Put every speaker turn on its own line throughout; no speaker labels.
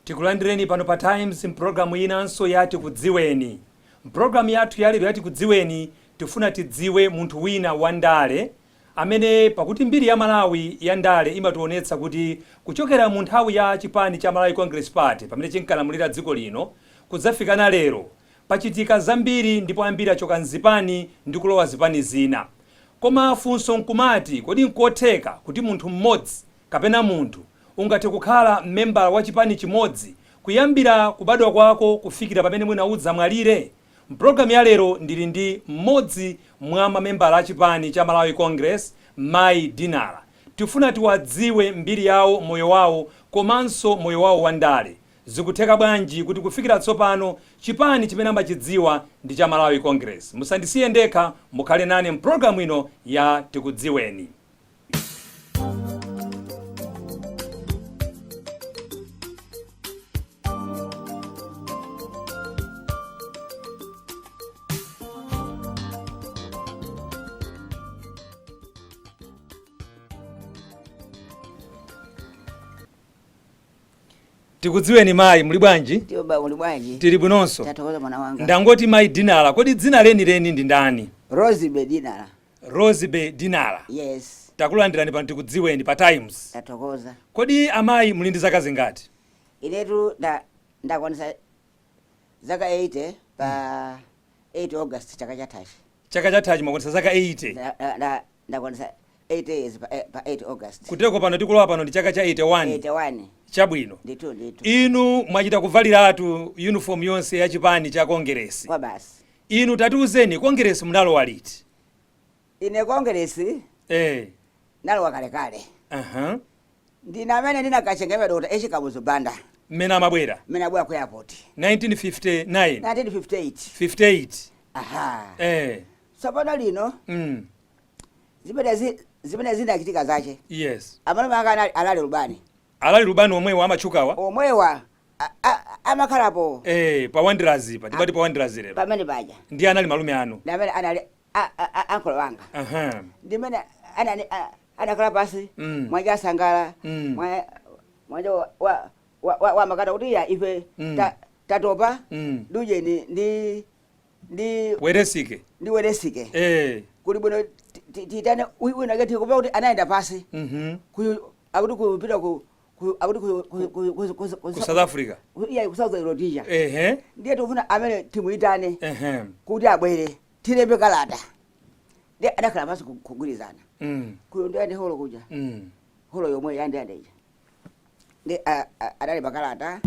Tikulandireni pano pa Times mpulogalamu inanso ya Tikudziweni. Mpulogalamu yathu yalero ya Tikudziweni tifuna tidziwe munthu wina wa ndale amene, pakuti mbiri ya Malawi ya ndale imationetsa kuti kuchokera mu nthawi ya chipani cha Malawi Congress Party pamene chinkalamulira dziko lino kudzafikana lero, pachitika zambiri ndipo ambiri achoka mzipani ndi kulowa zipani zina. Koma funso nkumati, kodi nkotheka kuti munthu mmodzi kapena munthu ungathe kukhala membala wa chipani chimodzi kuyambira kubadwa kwako kufikira pamene mwina udzamwalire? Mpulogalamu ya lero ndili ndi mmodzi mwa mamembala a chipani cha Malawi Congress, Mayi Dinala. Tifuna tiwadziwe mbiri yawo, moyo wawo komanso moyo wawo wa ndale. Zikutheka bwanji kuti kufikira tsopano chipani chimene amachidziwa ndi cha Malawi Congress? Musandisiye ndekha, mukhale nane mpulogalamu ino ya Tikudziweni. Tikudziweni mayi, muli bwanji?
Tioba, uli bwanji?
Tili bwinonso.
Tathokoza, mwana wanga.
Ndangoti mayi Dinala, kodi dzina lenileni ndi ndani?
Rosebe Dinala.
Rosebe Dinala.
Yes.
Takulandirani pano Tikudziweni pa Times.
Tathokoza.
Kodi amayi muli ndi zaka zingati?
Inetu ndakwanisa zaka 80 pa 8 August chaka chathachi.
Chaka chathachi mwakwanisa zaka 80?
Ndakwanisa 80 years pa 8 August.
Kuteko pano tikulowa pano ndi chaka cha 81?
81.
Chabwino.
Ndithu ndithu.
Inu mwachita kuvaliratu uniform yonse ya chipani cha Kongeresi.
Kwa basi.
Inu tatiuzeni, Kongeresi munalowa liti?
Ine Kongeresi nalowa kalekale. Ndine amene ndinakachengamira Dr. H Kamuzu Banda.
Mmene amabwera?
Mmene abwera ku airport.
1959?
1958.
58.
Aha. Tsopano lino zimene zinachitika zache. Amalume anga anali alali Lubani.
Alali Lubani omwewa amatchukawa?
Omwewa amakhalapo.
Eh, pa Wanderers pa, timati pa Wanderers lero.
Pamene paja.
Ndiye anali malume anu?
Ndi amene anali ankolo wanga. Ndimene anakhala pasi mwanja asangala mwanja wa makata kuti ya ife tatopa ndujeni ndi
Weresike.
Ndi Weresike. Kuli bwino titane wina kati kupa kuti anayenda pasi. Akuti kupita akuti
ku South Africa.
Iya, ku South Rhodesia. Ndiye tikufuna amene timuyitane kuti abwere, tilembe kalata. Ndiye adakhala pasi kugwirizana. Kuyo ndi holo kuja. Holo yomwe yandiyande ija. Ndi adalemba kalata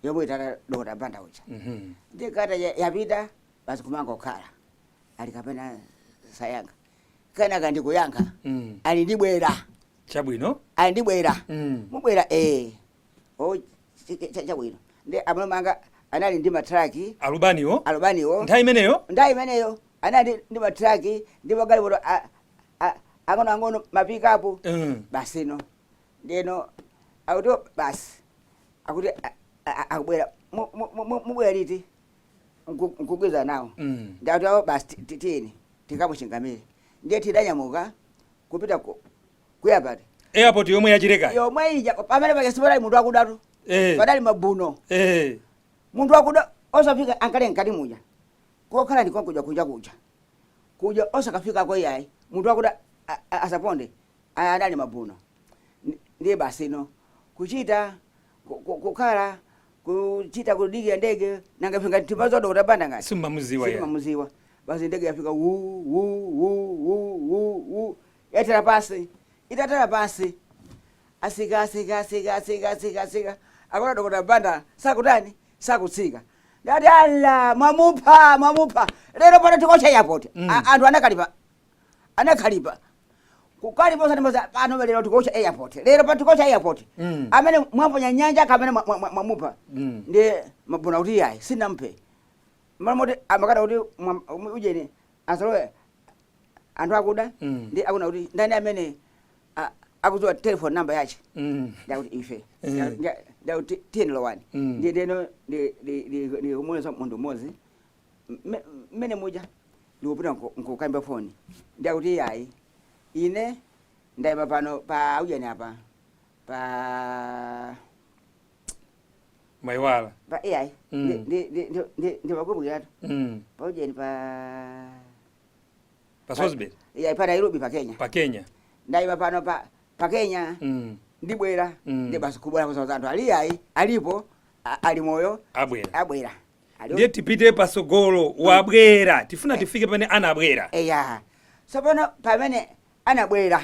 yomwe itana Dr. Banda uja. Ndiye kalata yapita basi, kumangokhala ali kapena sayankha, kenaka ndikuyankha ali ndibwera. Ali ndibwera. Mubwera? Eh, o chabwino. Ndi amalume anga anali ndi matraki.
Alubaniwo?
Alubaniwo.
Nthawi imeneyo?
Nthawi imeneyo anali ndi matraki ndi magalimoto ang'onoang'ono, mapikapu. Basi no ndeno akuti basi, akuti akubwera. Mubwera liti? Nkugwirizana nawo. Ndakuti awo basi, tiyeni tikamuchingamire. Ndiye tidanyamuka kupita ku airport.
Airport yomwe yachilekayo?
Yomwe ija. Pamene paja sipanali munthu akudatu. Padali mabuno. Munthu akuda osafika, ankale mkati muja kokhala ndi konkuja kuja kuja kuja osakafikako iyayi, munthu akuda asaponde, anali mabuno. Ndiye basi no kuchita kukhala kuchita kudikira ndege, nanga ife ngati timadziwa Dr. Banda ngati
Simmamuziwa ya.
Sitimamuziwa. Basi, ndege yafika, wu wu wu wu wu wu, yatera pasi. Itatera pasi, asika asika asika asika asika asika, akuona Dr. Banda sakutani, sakutsika. Ndati ala, mwamupha, mwamupha lero pano tikocha airport. Anthu anakalipa, anakhalipa kukalipa osati pano lero tikocha airport, lero pano tikocha airport. Amene mwamponya nyanja kamene mwamupha. Ndiye mabuna kuti yayi, sinampe malo moti amakata kuti ujeni asalowe anthu akuda. Ndi akuna kuti ndani amene akudziwa telephone number yache? Ndakuti ife. Ndakuti tiyeni lowani. Ndiye ndeno ndikumuonesa munthu mmodzi mmene muja ndikupita nkukamba foni, ndakuti yayi, ine ndayima pano pa ujeni apa pa
Mwayiwala.
Pa ai. Ndimakumbukiratu. Paujeni pa
Pa Salisbury.
Iya, pa Nairobi, pa Kenya.
Pa Kenya.
Ndayima pano pa Kenya. Ndibwera. Ndi basi kubwera kuza anthu ali ayi, alipo, ali moyo.
Abwera.
Abwera.
Ndiye tipite pasogolo, wabwera, tifuna tifike pamene anabwera.
Eya, tsopano pamene anabwera,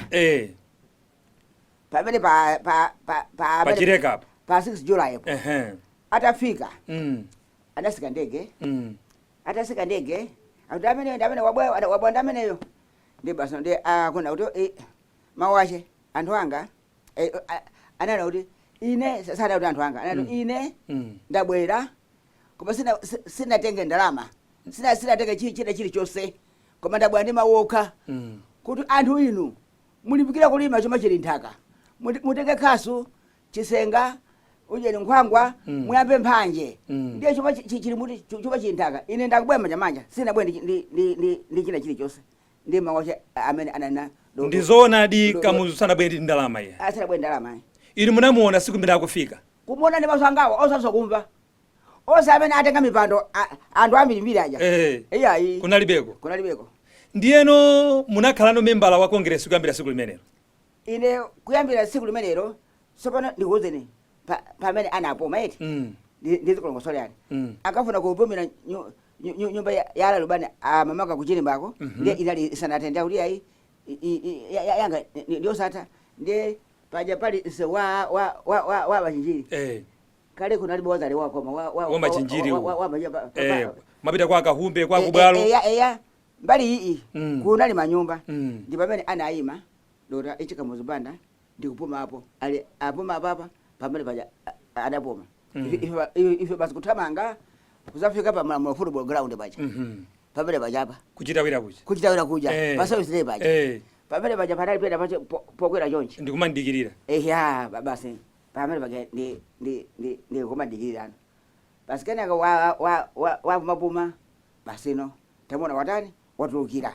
pamene pa pa pa pa
Pachirekapo.
Pa 6 July po. Atafika, anasika ndege. Atasika ndege, akuti ameneyo ndi amene wabwera, wabwera ndi ameneyo. Ndi basi, ndi akuna kuti mawu ache, anthu anga, anena kuti ine sana kuti anthu anga anati ine ndabwera, koma sinatenge ndalama, sinatenge china chilichonse, koma ndabwera ndi mawu okha kuti anthu inu mulimbikira kulima chuma chili nthaka. Mutenge khasu, chisenga, ujeni, nkhwangwa, muyambe mphanje. Ndiye chuma chili muti, chuma chili nthaka. Ine ndakubwera manjamanja, sinabwera ndi china chilichonse. Ndi mawu ache amene ananena.
Ndizoonadi, Kamuzu sanabwere ndi ndalama iye?
Asanabwere ndalama.
Inu munamuona siku imene akufika?
Kumuona ndi maso angawa, osanso kumva. Onse amene atenga mipando, anthu ambirimbiri aja, iyayi.
Kunalibeko?
Kunalibeko.
Ndiyeno munakhalano membala wa Kongresi kuyambira siku limenelo?
Ine kuyambira tsiku limenelo, tsopano ndikuwuzeni pamene anapuma eti. Ndizikulongosolani. Akafuna kupumira nyumba ya alalubani amamanga kuchilimbako. Ndiye inali isanatenda kuti ayi, yanga ndiyosatha. Ndiye paja pali msewu wa Machinjiri. Kale kunalibe wazale wakoma
Wa Machinjiri uwu.
wa
Mapita kwa Kahumbe, kwa Kubwalo.
Eya, eya, mbali iyi kunali manyumba. Ndi pamene anayima Dr. H Kamuzu Banda ndikupuma apo, ali apuma apapa, pamene paja adapuma. Ife basi kuthamanga kuzafika pa Malamulo football ground paja. Pamene pajapa.
Kuchitawira kuja.
Kuchitawira kuja. Pa Service Day paja. Pamene paja panali pena pache pokwera chonchi.
Ndikumandikirira.
Eya, basi pamene paja ndi kumadikirira basi. Kenaka wa wa wa wapumapuma basino, tamona watani, watulukira.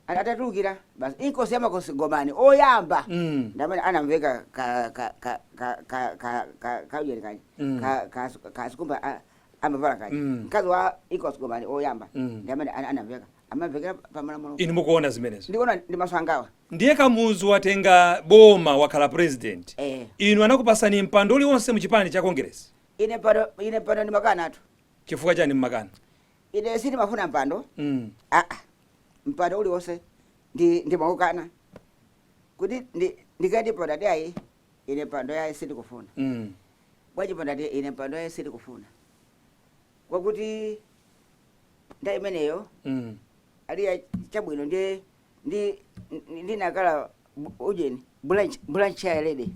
Atatulukira basi, inkosi yamakosi Gomani oyamba ndamene anamveka ka ka ka ka ka ka ka kaujeni kaja ka ka kasikumba amavala kaja. Mkazi wa inkosi Gomani oyamba ndamene anamveka, amamvekera pamalamulo.
Inu mukuona zimenezo?
Ndikuona ndi maso angawa.
Ndiye Kamuzu watenga boma, wakhala president.
Eh.
Inu anakupasani mpando uliwonse muchipani cha Kongresi?
Ine pano ndimakana atu.
Chifukwa chani mmakana?
Ine sindimafuna mpando. Aa, mpando uliwonse ndimaukana kuti ndikati pano ati ayi, ine mpando yayi sindikufuna. Bwanji pano? Ati ine mpando yayi sindikufuna, kwakuti nthawi imeneyo aliya chabwino, ndi ndinakala ujeni, branch chair lady.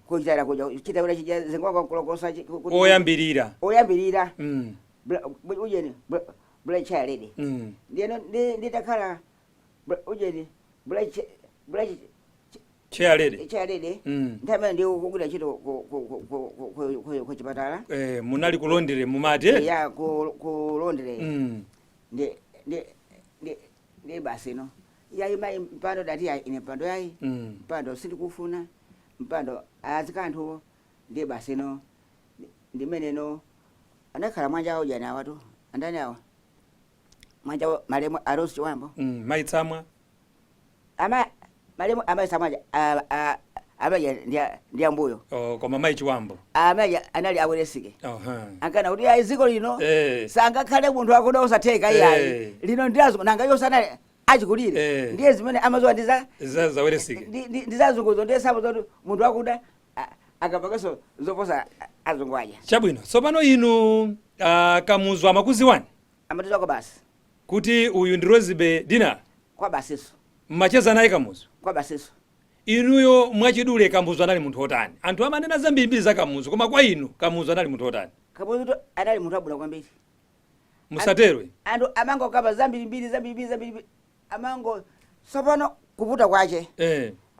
Kuchitara kuja chitawira chija zingwangwa kulokosa
Oyambirira.
Oyambirira. Ujeni, branch chair lady. Ndiyeno nditakhala ujeni, branch
Chair lady.
Chair lady. Nthawi imene ndikugwira ntchito ku chipatala.
Munali kulondere mumati, eh?
Ya, kulondere. Ndi basi no, yayi mayi, mpando dati yayi, ine mpando yayi. Mpando sindikufuna, mpando azikanthuwo. Ndi basi no, ndimeneno anakhala mwanja awo jana awatu andani awa mwanja malemu Arosi Chiwambo.
Mayi Tsamwa.
Ama malemu amayi Tsamwaja amaja ndi ambuyo.
Oh, koma mayi Chiwambo.
Amaja anali aweresike. Ankana kuti ayi, dziko lino sangakhale munthu akuda osatheka iyayi. Lino ndiazo nanga yosana achikulire. Ndiye zimene amazowa ndiza
Zaweresike.
Ndizazunguzo, ndiye samazowa kuti munthu akuda akapangenso zoposa azungu aja.
Chabwino, tsopano inu Kamuzu amakuziwani?
Amatiziwa kwa basi.
Kuti uyu ndi Roseby Dinala?
Kwa basiso.
Mmacheza naye Kamuzu?
Kwa basiso.
Inuyo mwachidule, Kamuzu anali munthu otani? Anthu amanena zambirimbiri za Kamuzu, koma kwa inu Kamuzu anali munthu otani?
Kamuzu anali munthu wabwino kwambiri.
Musaterwe.
Anthu amangokamba zambirimbiri, zambirimbiri, zambirimbiri, amango tsopano kuputa kwache.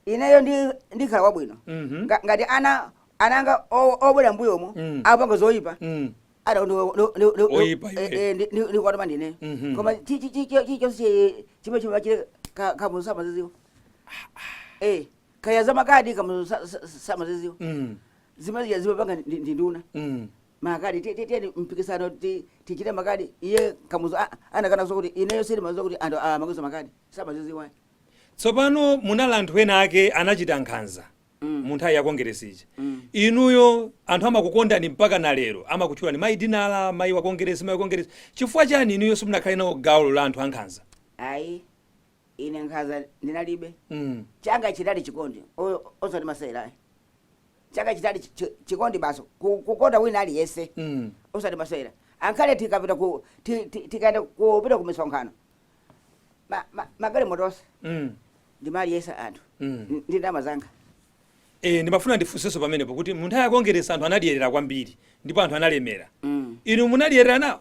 Ineyo ndikhala wabwino. Ngati ana ananga obwera mbuyomu apanga zoyipa, ada
Oyipa iwe.
ndikwatoma ndine. Koma chichonse chimwe chimwe chile Kamuzu samaziziwa, kaya zamakadi Kamuzu samaziziwa. Zimene zimapanga ndi nduna. Makadi tiyeni mpikisano, tichite makadi. Iye Kamuzu anakana kuti ineyo sindimadziwa kuti anthu amaguza makadi, samaziziwa.
Tsopano munali anthu ena ake anachita nkhanza mu nthawi ya Kongeresi ija. Inuyo anthu amakukondani mpaka na lero, amakutchulani Mayi Dinala, mayi wa Kongeresi, mayi wa Kongeresi. Chifukwa chani inuyo simunakhale nawo gawo la anthu ankhanza?
Ayi, ine nkhanza ndinalibe. Changa chidali chikondi, osati masewera ayi. Changa chidali chikondi basi, kukonda wina aliyense, osati masewera. Ankhale tikapita ku tikaenda kupita ku misonkhano, magalimoto onse ndimaliyesa anthu ndi ndalama zanga.
E, ndimafuna ndifunsenso pamenepo kuti mu nthawi ya Kongeresi anthu analiyerera kwambiri ndipo anthu analemera. Inu munaliyerera nawo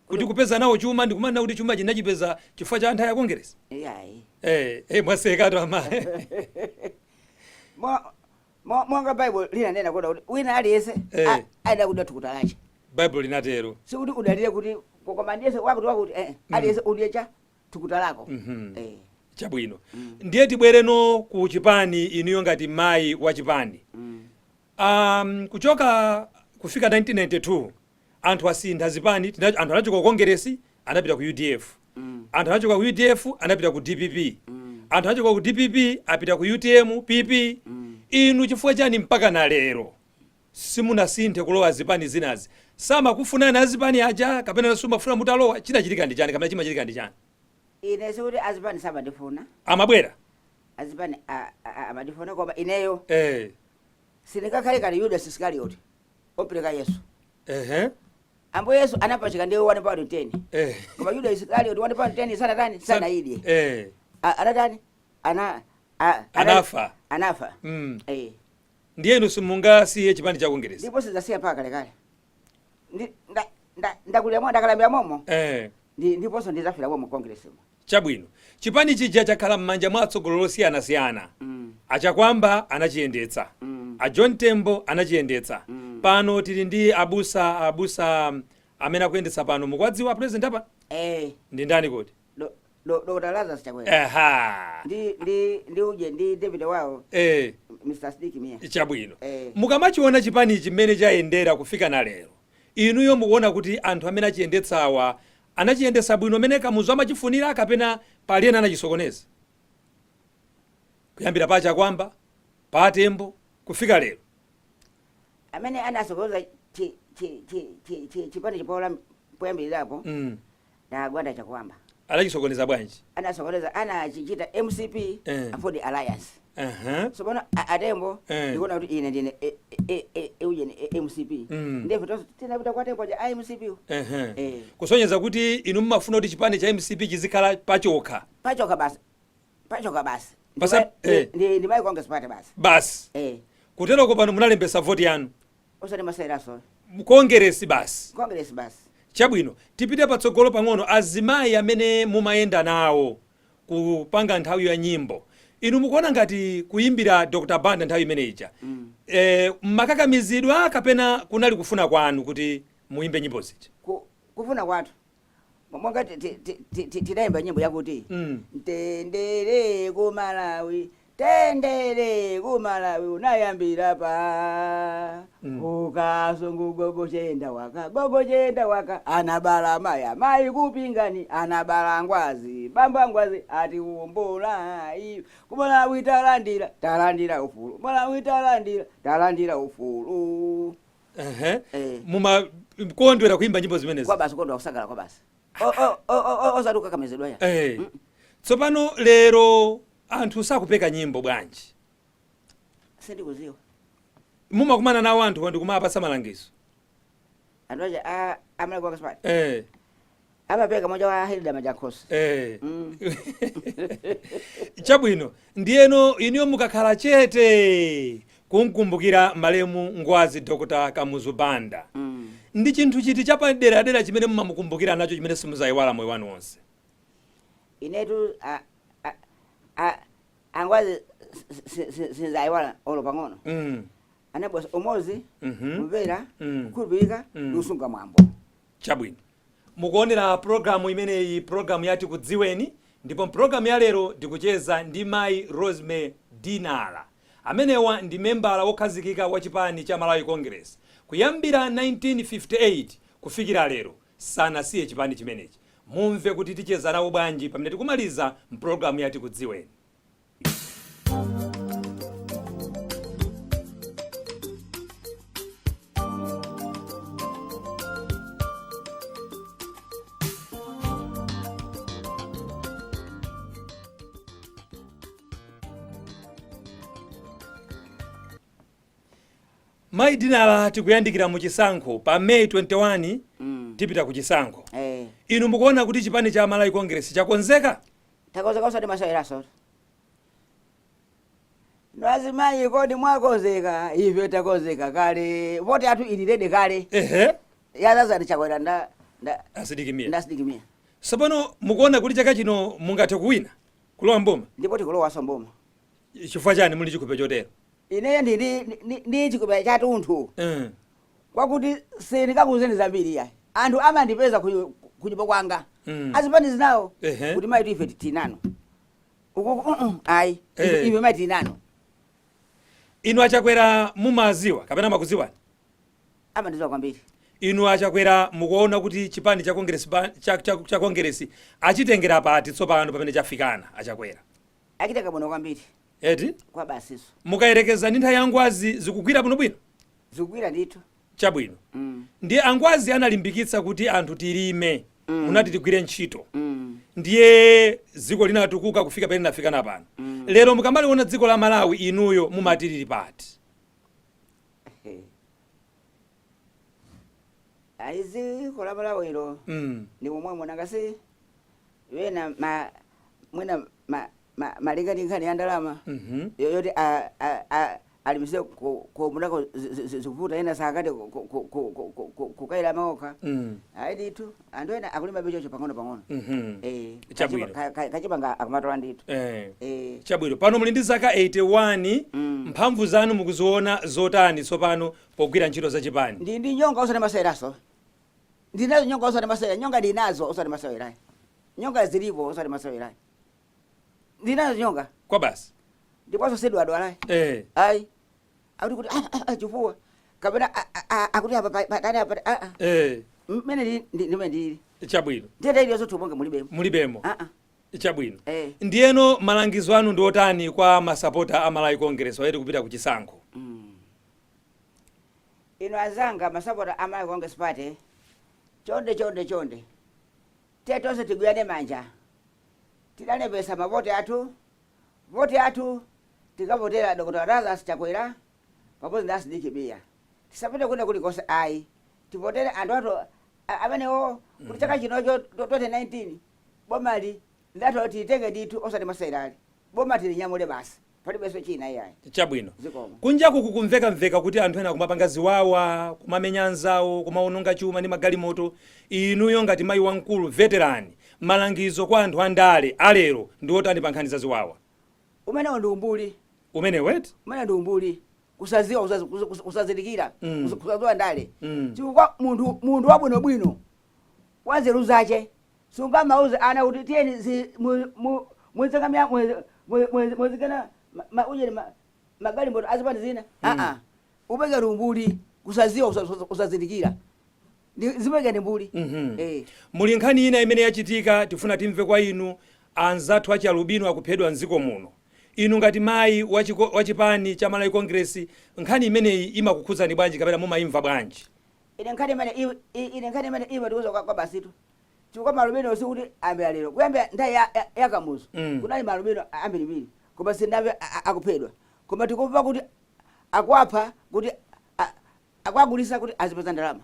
kuti kupeza nawo chuma, ndikumanena kuti chuma chinachipeza chifukwa cha nthawi ya Kongeresi?
Iyayi.
Mwasekatu amayi.
Monga Bible linanena kuti wina aliyense ayenera kudya thukuta lache.
Bible linatero.
Sikuti udalire kuti koma ndiyese wakuti wakuti, aliyense udye cha thukuta lako.
Chabwino. Ndiye tibwereno ku chipani. Inuyo ngati mayi wa chipani, kuchoka kufika 1992 anthu asintha zipani. Anthu anachoka ku Kongeresi anapita ku UDF, anthu anachoka ku UDF anapita ku DPP, anthu anachoka ku DPP apita ku UTM, PP. Inu chifukwa chani mpaka na lero simunasinthe kulowa zipani zinazi? Samakufunani azipani aja, kapena simafuna mutalowa? Chinachitika ndi chani, kapena chimachitika ndi chani?
Ine sikuti azipani samandifuna.
Amabwera.
Azipani amandifuna, koma ineyo sindingakhale kali Yudas Iskarioti opereka Yesu. Ambuye Yesu anapachika ndiye 1 pound 10, koma Yudas Iskarioti 1 pound 10 sanatani? Sanaidye. Anatani?
Anafa.
Anafa.
Ndiye inu simungasiye chipani cha Kongeresi?
Ndipo sidzasiya mpaka kalekale. Ndakulira mo, ndakalambira momo. Ndiponso ndizafira momo Kongeresi.
Chabwino. Chipani chija chakhala m'manja mwa atsogoleri osiyanasiyana. Achakwamba anachiyendetsa, a John Tembo anachiyendetsa. Pano tili ndi abusa amene akuyendetsa pano. Mukuwadziwa president apa?
Eh.
Ndi ndani kodi?
Dr. Lazarus Chakwera. Ndi uje ndi David wawo, Mr. Sidik Mia.
Chabwino.
Mukamachiona
chipanichi mmene chayendera kufika na lero, inuyo mukuona kuti anthu amene achiyendetsawa anachiyendetsa bwino mmene Kamuzu amachifunira, kapena pali ena anachisokoneza, kuyambira pa Chakwamba, pa Tembo, kufika lero?
Amene anasokoneza chipani chipola poyambirirapo ndagwanda Chakwamba.
Anachisokoneza bwanji?
Anasokoneza, anachichita MCP AFORD Alliance. So pano atembo ndikuona kuti ine ndine ujeni MCP. Ndiye tonse tinapita kwa Tembo ja a MCP.
Kusonyeza kuti inu mumafuna kuti chipani cha MCP chizikhala pachokha?
Pachoka basi, pachoka basi. Ndi Malawi Congress Party basi.
Basi. Kuteroko pano munalembesa voti yanu?
Osati maseweraso.
Kongeresi basi.
Congress basi.
Chabwino, tipite patsogolo pang'ono. Azimayi amene mumayenda nawo kupanga nthawi ya nyimbo, inu mukuona ngati kuyimbira Dr Banda nthawi imene ija, mmakakamizidwa kapena kunali kufuna kwanu kuti muyimbe nyimbo zija?
Kufuna kwathu. Monga tidayimba nyimbo yakuti "Mtendere ku Malawi, tendere ku Malawi unayambira pa ukasungu gogo chenda waka, gogo chenda waka anabala maya mayi kupingani, anabala ngwazi bamba ngwazi ati umbola ku Malawi, talandira, talandira ufulu Malawi, talandira, talandira ufulu."
Mumakondwera kuimba nyimbo zimenezi?
Kwa basi, kondwa, kusangala kwa basi, osati kukakamizidwa ya.
Tsopano lero anthu sakupeka nyimbo bwanji?
Sindikuziwa.
Mumakumana nawo anthu ndikumapatsa malangizo?
Anthu aja a Malawi Congress Party amapeka moja wa Hilda Majankhosi.
Chabwino. Ndiyeno inuyo mukakhala chete kumkumbukira malemu ngwazi Dr Kamuzu Banda, ndi chinthu chiti chapaderadera chimene mumamukumbukira nacho chimene simuzayiwala moyo wanu wonse?
Inetu angwazi sinzayiwala olo pang'ono. Anabwasa umozi, kumvera, kukhulupirika, ndi kusunga mwambo.
Chabwino. Mukuonera programu imeneyi, programu yati Kudziweni, ndipo mpulogalamu ya lero ndikucheza ndi Mayi Rosemary Dinala. Amenewa ndi membala wokhazikika wa chipani cha Malawi Congress. Kuyambira 1958 kufikira lero sanasiye chipani chimenechi. Mumve kuti ticheza nawo bwanji pamene tikumaliza mpulogalamu ya Tikudziweni. Mayi Dinala, tikuyandikira mu chisankho pa May 21. Tipita ku chisankho. Inu mukuona kuti chipani cha Malawi Congress chakonzeka?
Takonzeka osati maseweraso. Azimayi, kodi mwakonzeka? Ife takonzeka kale, voti yathu ili ready kale. Ya Lazarus Chakwera nda
A Sidik Mia.
Nda Sidik Mia.
Tsopano mukuona kuti chaka chino mungathe kuwina, kulowa mboma?
Ndipo tikulowaso mboma.
Chifukwa chani muli chikhulupiriro chotero?
Ineyo ndili ndi chikhulupiriro chathunthu kwakuti sindikakuuzeni zambiri yayi. Anthu amandipeza kunyumba kwanga, azipani zinawo, kuti mayi, ife tinano uku, ayi, ife mayi tinano.
Inu aChakwera mumaziwa kapena makuziwani?
Amandiziwa kwambiri.
Inu aChakwera mukuona kuti chipani cha Congress cha Congress achitengera pati tsopano pamene chafikana aChakwera?
Achitenga bwino kwambiri.
Eti?
Kwa basiso.
Mukayerekeza ndi nthawi ya Ngwazi, zikugwira bwinobwino?
Zikugwira ndithu.
Chabwino. Ndiye aNgwazi analimbikitsa kuti anthu tilime, munati tigwire ntchito, ndiye dziko linatukuka kufika pamene linafikana pano. Lero mukamaliona dziko la Malawi, inuyo mumati lili pati?
Ayi, dziko la Malawilo ndi momwemo nangasi wena ma mwina malinga ndi nkhani ya ndalama yoti alimise kumundako zikuvuta, ena sakati kukayira maokha. Ayi ndithu, anthu ena akulima bichocho pang'ono pang'ono.
Chabwino.
Kachipanga akumatola ndithu.
Chabwino, pano muli ndi zaka 81. Mphamvu zanu mukuziona zotani tsopano pogwira ntchito zachipani?
Ndi nyonga osati maseweraso. Ndinazo nyonga osati masewera, nyonga ndinazo osati masewera, nyonga zilipo osati masewera, ndinazo nyonga.
Kwa basi.
Ndiponso sidwadwala. Ayi, akuti kuti chifuwa kapena akuti apa patani apa, mmene ndimene ndili.
Chabwino.
Nthenda iliyonse thumonge mulibemo.
Mulibemo. Chabwino.
Eh.
Ndiyeno malangizo anu ndi otani kwa masapota a Malawi Congress oyeti kupita ku chisankho?
Inu anzanga masapota a Malawi Congress Party, chonde chonde chonde, tiye tonse tigwirane manja. Tidalembesa mavoti athu, voti athu tikavotera Dr Lazarus Chakwera pamodzi ndi a Sidik Mia. Tisapite kwina kulikonse ayi, tivotere anthu athu amenewo kuti chaka chinocho 2019 bomali ndathu titenge ndithu osati masewera, boma tilinyamule basi, palibenso china iyayi.
Chabwino.
Zikomo.
Kunjaku kukumvekamveka kuti anthu ena kumapanga ziwawa, kumamenya anzawo, kumaononga chuma ndi magalimoto. Inuyo ngati mayi wamkulu, veteran, malangizo kwa anthu andale alero ndi otani pa nkhani za ziwawa?
Umenewo ndi umbuli.
Umene wet?
Umene ndi umbuli, kusaziwa, kusazindikira, kusaziwa ndale, chifukwa munthu wabwinobwino wanzeru zache sungamauze ana kuti tiyeni muzikamya muzikana ujeni magalimoto azipani zina. Aa, upeke ndi umbuli, kusaziwa, kusazindikira, zimeke ndi mbuli.
Muli nkhani ina imene yachitika, tifuna timve kwa inu. Anzathu achi alubino akuphedwa mdziko muno. Inu ngati mayi wachipani cha Malawi Congress, nkhani imeneyi imakukhudzani bwanji kapena mumayimva bwanji?
Ine nkhani imene imatiuza kwa basitu, chifukwa malubino sikuti ambira lero. Kuyambira nthawi ya Kamuzu kunali malubino ambirimbiri, koma sindamve akuphedwa. Koma tikumva kuti akuwapha kuti akuwagulisa kuti azipeza ndalama.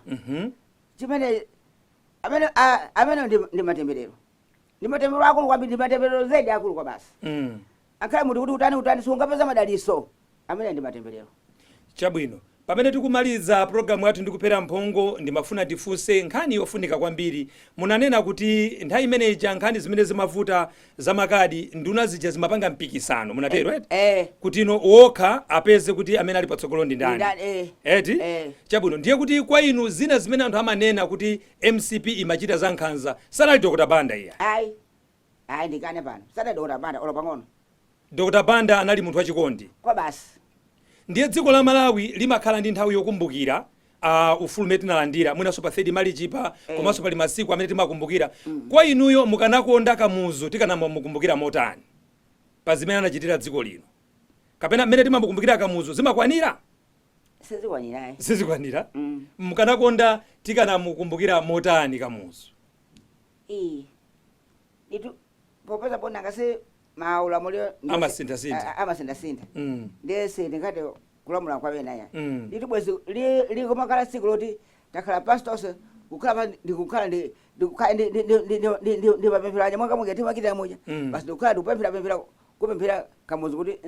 Chimene amene amene ndi matemberero, ndi matemberero akulu kwambiri, ndi matemberero zedi akulu kwa basi. Akhale munthu kuti utani utani sungapeza madaliso, amene ndi matemberero.
Chabwino, pamene tikumaliza programu yathu ndikuphera mphongo, ndimafuna tifunse nkhani yofunika kwambiri. Munanena kuti nthawi imeneyi nkhani zimene zimavuta za makadi, nduna zija zimapanga mpikisano, munatero eti?
Eh.
Kuti ino wokha apeze kuti amene ali patsogolo ndi ndani.
Ndani, eh.
Eti?
Eh.
Chabwino, ndiye kuti kwa inu zina zimene anthu amanena kuti MCP imachita za nkhanza, sanali Dr Banda iya?
Ayi ayi, ndikane pano, sanali Dr Banda olo pang'ono.
Dr Banda anali munthu wachikondi.
Kwa basi.
Ndiye dziko la Malawi limakhala ndi nthawi yokumbukira ufulu umene tinalandira, mwinanso pa 3 Marichipa, komanso pali masiku amene timakumbukira. Kwa inuyo, mukanakonda Kamuzu tikanamukumbukira motani pa zimene anachitira dziko lino, kapena mmene timamukumbukira Kamuzu zimakwanira?
Sizikwanirayi.
Sizikwanira?
Mm.
Mukanakonda tikanamukumbukira motani Kamuzu?
Iyi nditu popeza pona ngase maulamuliro
Amasinthasintha.
Amasinthasintha. Ndiye sindingati kulamula kwa bena ya. Nditu bwezi likumakhala tsiku loti takhala pasi tonse, kukhala pa ndikukhala ndi ndikukhala ndi mapemphero anya mwanga muja timakita muja. Basi ndikukhala ndikupemphera pemphera kupemphera Kamuzu kuti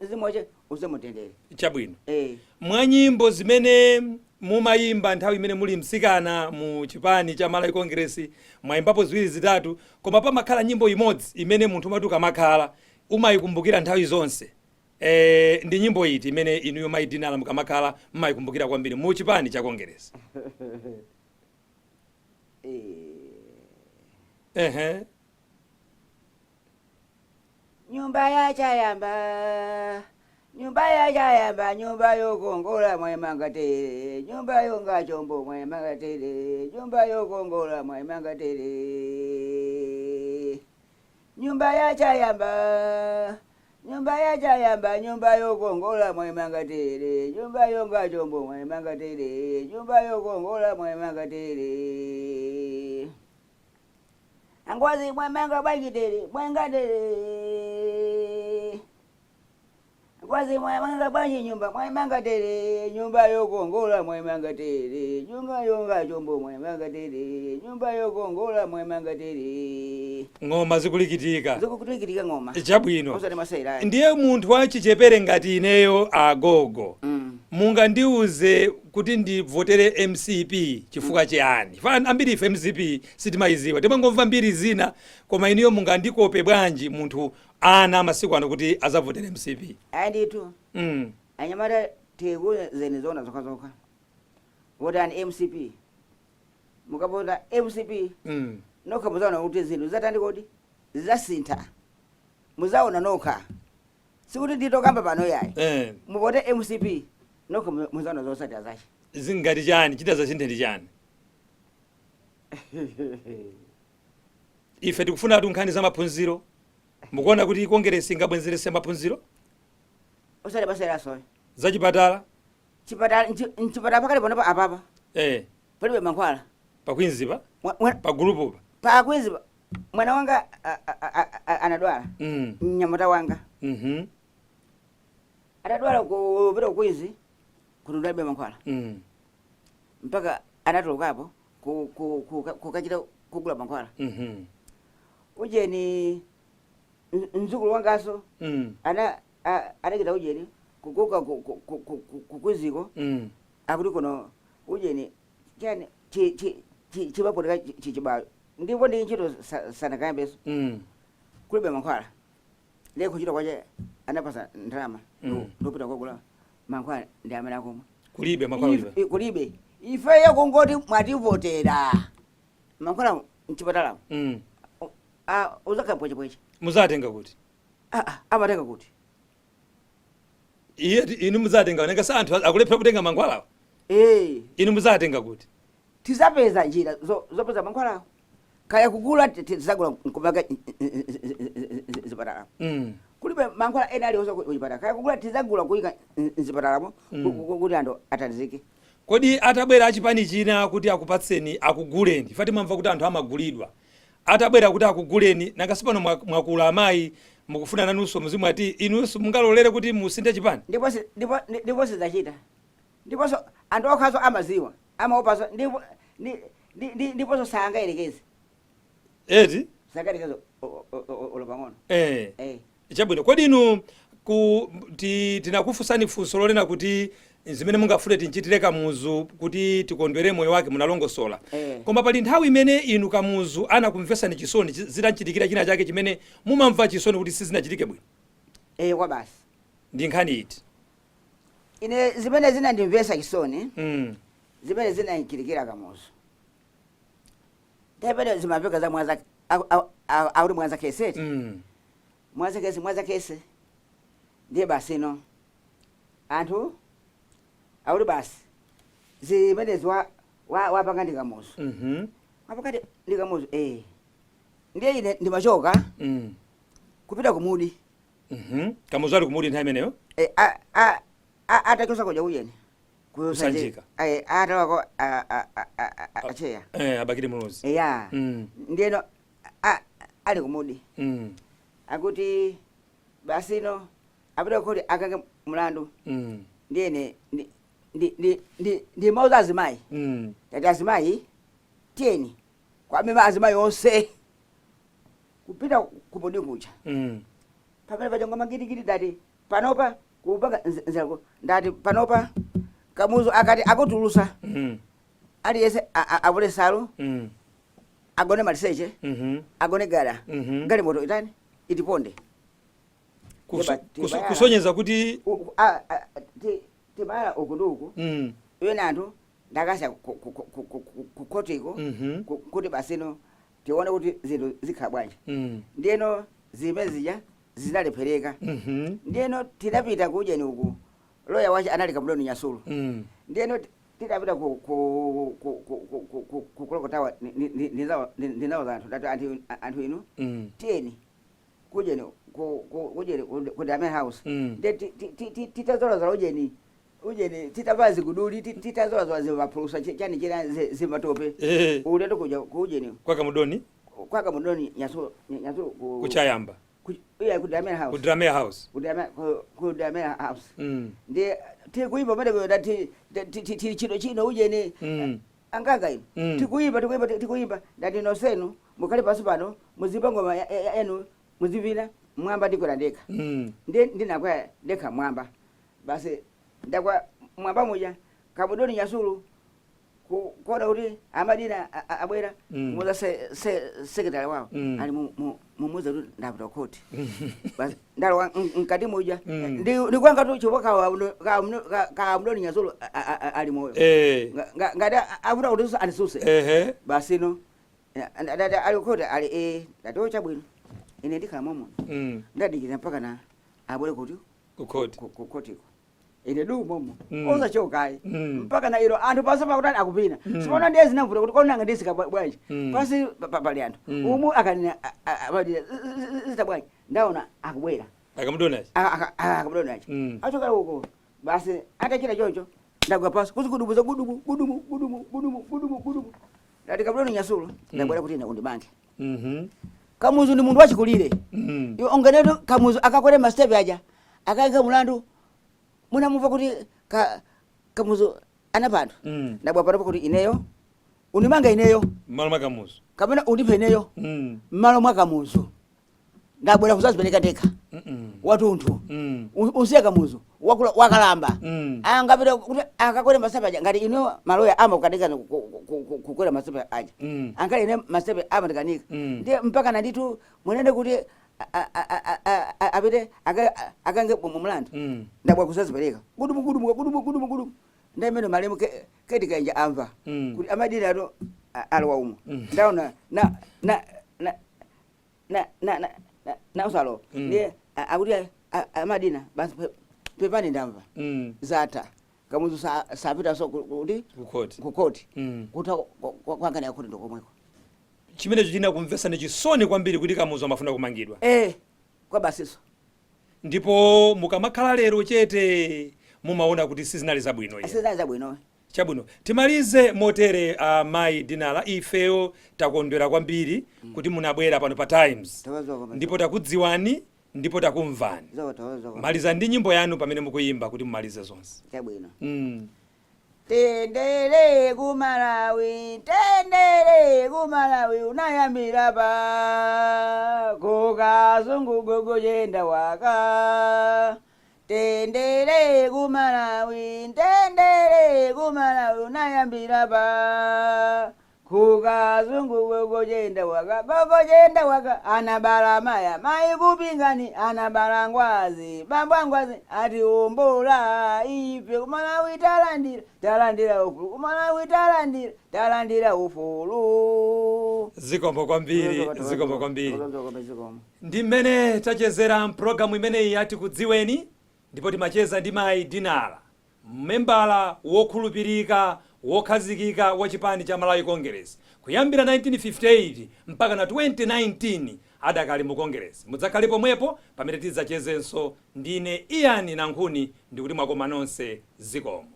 mzimu wache uzemutendere.
Chabwino.
Eh.
Mwa nyimbo zimene mumayimba nthawi imene muli mtsikana mu chipani cha Malawi Congress, mwayimbapo ziwiri zitatu, koma pamakhala nyimbo imodzi imene munthu umati ukamakhala umayikumbukira nthawi zonse. Ndi nyimbo iti imene inuyo mayidinala mukamakhala mmayikumbukira kwambiri mu chipani cha Congress? Ehe.
Nyumba yachayamba, nyumba yachayamba, nyumba yokongola mwayimanga tere, nyumba yonga chombo mwayimanga tere, nyumba yokongola mwayimanga tere, nyumba yachayamba, nyumba yachayamba, nyumba yokongola mwayimanga tere, nyumba yonga chombo mwayimanga tere, nyumba yokongola mwayimanga tere. Angozi mwamanga bwanji tere, mwanga tere. Angozi mwamanga bwanji nyumba, mwamanga tere, nyumba yokongola mwamanga tere, nyumba yonga chombo mwamanga tere, nyumba yokongola mwamanga tere.
Ng'oma zikulikitika.
Zikukulikitika ng'oma.
Chabwino.
Osati masewera.
Ndiye munthu wachichepere ngati ineyo, agogo, mungandiuze kuti ndivotere MCP chifukwa chiyani? Fa ambiri ife MCP sitimayiziwa, timangomva mbiri zina, koma inuyo mungandikope bwanji munthu, ana masiku ano, kuti azavotere MCP?
Ayi ndithu. Anyamata, tikuuzeni zona zokhazokha, votani MCP. Mukavota MCP, nokha muzaona kuti zinthu zatani, kodi zizasintha. Muzaona nokha, sikuti nditokamba pano yayi. Muvote MCP, nokha muzaona zotsatira zache.
Zingati chani chita zasinthe ndi chani? Ife tikufunatu nkhani za maphunziro. Mukuona kuti Kongeresi ingabwenzerese maphunziro?
Osati masewerasoyo.
Zachipatala?
Chipatala, mchipatala pakali panopa apapa palibe mankhwala.
Pa Queen's pa? Pa gulupupa?
Pa Queen's pa mwana wanga anadwala. Mnyamata wanga atadwala, kupita ku Queen's kuti ndalibe mankhwala. Mpaka anatulukapo kukachita kugula mankhwala. Ujeni, mdzukulu wangaso anachita ujeni kukuka ku Queen's ko. Akuti kuno ujeni chani chimapotika chichibayo, ndipo ndi ntchito sanakayambeso. Kulibe mankhwala. Ndiye kuchita kwache anapasa ndalama, ndopita kugula mankhwala, ndi amene akumwa.
Kulibe mankhwala, kulibe.
Kulibe. Ifeyo kungoti mwativotera, mankhwala mchipatalamo uzakhala mpwechepweche.
Muzatenga kuti?
Amatenga kuti?
Iye inu muzatenga, nanga sa anthu akulephera kutenga mankhwalawo?
Eh.
Inu muzatenga kuti?
Tizapeza njira zopeza mankhwalawo, kaya kugula, tizagula nkumaka zipatalamo. Kulibe mankhwala ena aliwonse kuchipatala, kaya kugula tizagula kuyika mzipatalamo kuti anthu athandizike.
Kodi atabwera achipani china kuti akupatseni, akuguleni, ife timamva kuti anthu amagulidwa, atabwera kuti akuguleni, nanga sipano mwakula amayi, mukufuna nanunso muzimwati, inunso mungalolere kuti musinthe chipani?
Ndipo sizachita, ndiponso anthu okhaso amaziwa, amaopaso, ndipo ndiponso sangayerekeze.
Eti?
Sangayerekeze olo pang'ono. Eh.
Chabwino. Kodi inu tinakufunsani funso lonena kuti zimene mungafune tinchitire Kamuzu kuti tikondwere moyo wake, munalongosola.
Eh.
Koma pali nthawi imene inu Kamuzu anakumvesani chisoni, zitanchitikira china chake chimene mumamva chisoni kuti sizinachitike bwino?
Eh, kwa basi.
Ndi nkhani iti?
Ine zimene zinandimvesa chisoni, zimene zinanchitikira Kamuzu nthawi imene zimamveka za Mwanza, akuti Mwanza case. Mwanza case, Mwanza case, ndiye basi no. Anthu akuti basi zimenezi wapanga ndi Kamuzu. Wapanga ndi Kamuzu, eh. Ndiye ine ndimachoka kupita kumudi.
Kamuzu ali kumudi nthawi imeneyo?
Eh, atachosa kuja kujeni.
Kusanjika.
Eh, atawako acheya.
Eh, a Bakili Muluzi.
Eya. Ndiyeno ali kumudi. Akuti basino apita kuti akange mlandu. Ndiyene ndimauza azimayi. Tati azimayi, tiyeni kwamema azimayi onse kupita kumudi kuja. Pamene paja ngoma gidigidi, ndati panopa kupanga nzako, ndati panopa Kamuzu akati akutulusa, aliyense avule salu, agone maliseche, agone gala, galimoto itani, itiponde.
Kusonyeza kuti
Tibala uku ndi uku. Iwene anthu ndakasa kukotiko kuti basino tione kuti zinthu zikhala bwanji. Ndiyeno zimene zija zinalephereka. Ndiyeno tinapita kujeni uku, loya wache anali Kamudoni Nyasulu. Ndiyeno tidapita ku Clock Tower, ndinawo anthu, ndati anthu inu, tiyeni kujeni kujeni ku Damian House. Ndiye titazolazola ujeni ujeni, titavala ziguduli, titazolazola zimapulusa chani china zimatope, ulendo kuja kujeni
kwa Kamudoni.
Kwa Kamudoni Nyasulu, Nyasulu ku
Kuchayamba.
Iya, ku Damian House.
Ku Dramea House.
Ku Damian House. Ndiye tikuimba pamene kuyo ti chino chino ujeni, anganga ino. Tikuimba, tikuimba, tikuimba, ndati nonsenu mukhale pansi pano, muzimba ngoma yanu, muzivina mwamba, ndikwera ndekha. Ndiye ndinakwera ndekha mwamba, basi ndakwa mwamba muja, Kamudoni Nyasulu kuona kuti amadina abwera, kumuza sekretary wawo, ali mumuza kuti ndapita khoti. Basi ndalowa mkati muja. Ndikwanga tu chifukwa Kamudoni Nyasulu ali moyo. Ngati avuta kuti andisuse. Basi no ndati ali khoti, ali eh, ndati chabwino, ine ndikhala momo. Ndadikira mpaka na abwere kuti
kukhoti.
Kukotiko ine du momo, osachokayi, mpaka na ilo anthu pansi pakutani akupina. Sipona ndiye zinamvuta kuti konanga ndisika bwanji, pansi pali anthu. Umu akanena amadira zita bwanji, ndaona akubwera.
Akamudoni achi.
Akamudoni achi. Achokera uko, basi atachita choncho, ndagwa pansi kuti gudubuza gudubu gudumu gudumu gudumu gudumu gudumu. Ndati Kamudoni Nyasulu, ndabwera kuti ine undimange. Kamuzu ndi munthu wachikulire. Iwe ongenetu Kamuzu akakwere mastepe aja akaika mulandu, munamumva kuti Kamuzu anapanthu. Ndabwa panopo kuti ineyo undimanga ineyo
mmalo mwa Kamuzu,
kapena undiphe ineyo mmalo mwa Kamuzu. Ndabwera kuzazipereka ndekha watunthu. Usiye Kamuzu wakula wakalamba. Angapita kuti akakwere mastepe aja, ngati ino maloya amakukanika kukwera mastepe aja, ankali ine mastepe amatikanika. Ndiye mpaka nanditu munene kuti apite akange mumlandu. Ndabwa kusazipereka gudumu gudumu gudumu gudumu gudumu. Ndamene malemu keti kainja amva kuti amadini ato alowa umo. Ndaona na na na na na na na usalo. Ndiye akuti amadina basi pepani, ndamva. Zatha, Kamuzu sapita so kuti
kukhoti.
Kukhoti. Kutha kwangani yakhoti ndokomweko.
Chimenecho chinakumvesa ni chisoni kwambiri kuti Kamuzu amafuna kumangidwa.
Eh, kwa basiso.
Ndipo mukamakhala lero chete, mumaona kuti sizinali zabwino iye.
Sizinali zabwino.
Chabwino, timalize motere, mayi Dinala, ifeyo takondwera kwambiri kuti munabwera pano pa Times. Ndipo takudziwani ndipo takumvani. Maliza ndi nyimbo yanu pamene mukuyimba kuti mumalize zonse.
Chabwino. Tendere kumalawi, tendere kumalawi, unayambira pa kukazungu gogoyenda waka. Tendere kumalawi, tendere kumalawi, unayambira pa kukazungu gogoyenda waka, gogoyenda waka. Anabala maya mayi kupingani, anabala ngwazi bambo ngwazi ati umbola ife kumalawi talandira, talandira ufulu kumalawi, talandira, talandira ufulu.
Zikomo kwambiri, zikomo kwambiri.
Zikomo.
Ndi mmene tachezera mpulogalamu imeneyi yati Kudziweni. Ndipo timacheza ndi mayi Dinala, membala wokhulupirika, wokhazikika wa chipani cha Malawi Congress kuyambira 1958 mpaka na 2019, adakali mu Congress. Mudzakhale pomwepo pamene tidzachezenso. Ndine Ian Nankhuni, ndikuti mwakoma nonse, zikomo.